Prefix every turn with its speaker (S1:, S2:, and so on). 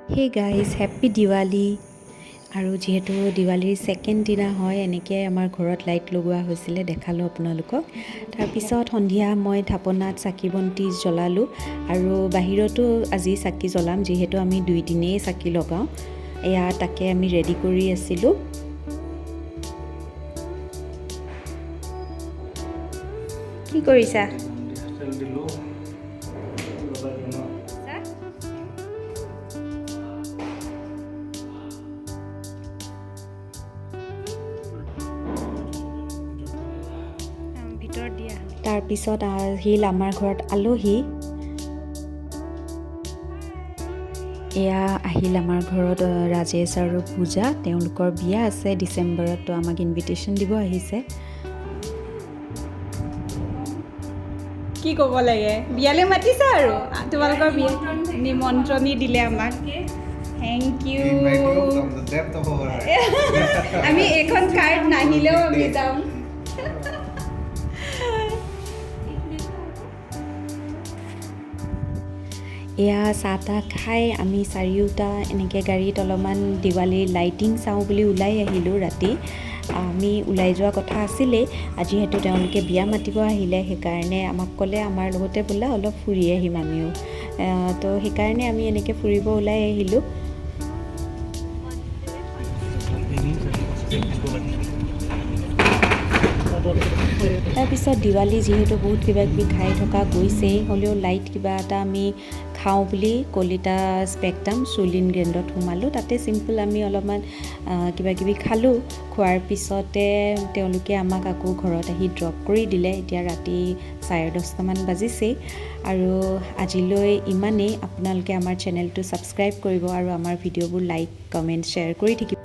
S1: Hey guys, happy Diwali! আৰু যিহেতু দিৱালীৰ second দিনা হয়, এনেকৈ আমাৰ ঘৰত লাইট লগোৱা হৈছিলে, দেখালোঁ আপোনালোকক। তাৰপিছত সন্ধিয়া মই থাপনাত চাকি বন্তি জ্বলালোঁ আৰু বাহিৰতো আজি চাকি জ্বলাম, যিহেতু আমি দুইদিনেই চাকি লগাওঁ। এয়া তাকে আমি ৰেডি কৰি আছিলোঁ। কি কৰিছা?
S2: তেল দিলোঁ, লগাই দিওঁ ন।
S3: ভিতৰত দিয়া।
S1: তাৰপিছত আহিল আমাৰ ঘৰত আলহী। এয়া আহিল আমাৰ ঘৰত ৰাজেশ আৰু পূজা। তেওঁলোকৰ বিয়া আছে ডিচেম্বৰত, তো আমাক ইনভিটেশ্যন দিব আহিছে।
S3: কি ক'ব লাগে, বিয়ালৈ মাতিছা আৰু তোমালোকৰ বিয়া নিমন্ত্ৰণি দিলে আমাক। Thank U.
S4: We invite you from the depth of our heart.
S3: আমি এইখন কাৰ্ড নাহিলেও আমি যাম।
S1: এয়া চাহ তাহ খাই আমি চাৰিওটা এনেকৈ গাড়ীত অলপমান দিৱালীৰ লাইটিং চাওঁ বুলি ওলাই আহিলোঁ। ৰাতি আমি ওলাই যোৱা কথা আছিলেই, আজি যিহেতু তেওঁলোকে বিয়া মাতিব আহিলে, সেইকাৰণে আমাক ক'লে আমাৰ লগতে ব'লা, অলপ ফুৰি আহিম আমিও। তো সেইকাৰণে আমি এনেকৈ ফুৰিব ওলাই আহিলোঁ। তাৰপিছত দিৱালী যিহেতু বহুত কিবা কিবি খাই থকা গৈছেই, হ'লেও লাইট কিবা এটা আমি খাওঁ বুলি কলিতা স্পেক্ট্ৰাম চুলিন গ্ৰেণ্ডত সোমালোঁ। তাতে চিম্পল আমি অলপমান কিবা কিবি খালোঁ। খোৱাৰ পিছতে তেওঁলোকে আমাক আকৌ ঘৰত আহি ড্ৰপ কৰি দিলে। এতিয়া ৰাতি 10:30মান বাজিছেই আৰু আজিলৈ ইমানেই। আপোনালোকে আমাৰ চেনেলটো ছাবস্ক্ৰাইব কৰিব আৰু আমাৰ ভিডিঅ'বোৰ লাইক, কমেণ্ট, শ্বেয়াৰ কৰি থাকিব।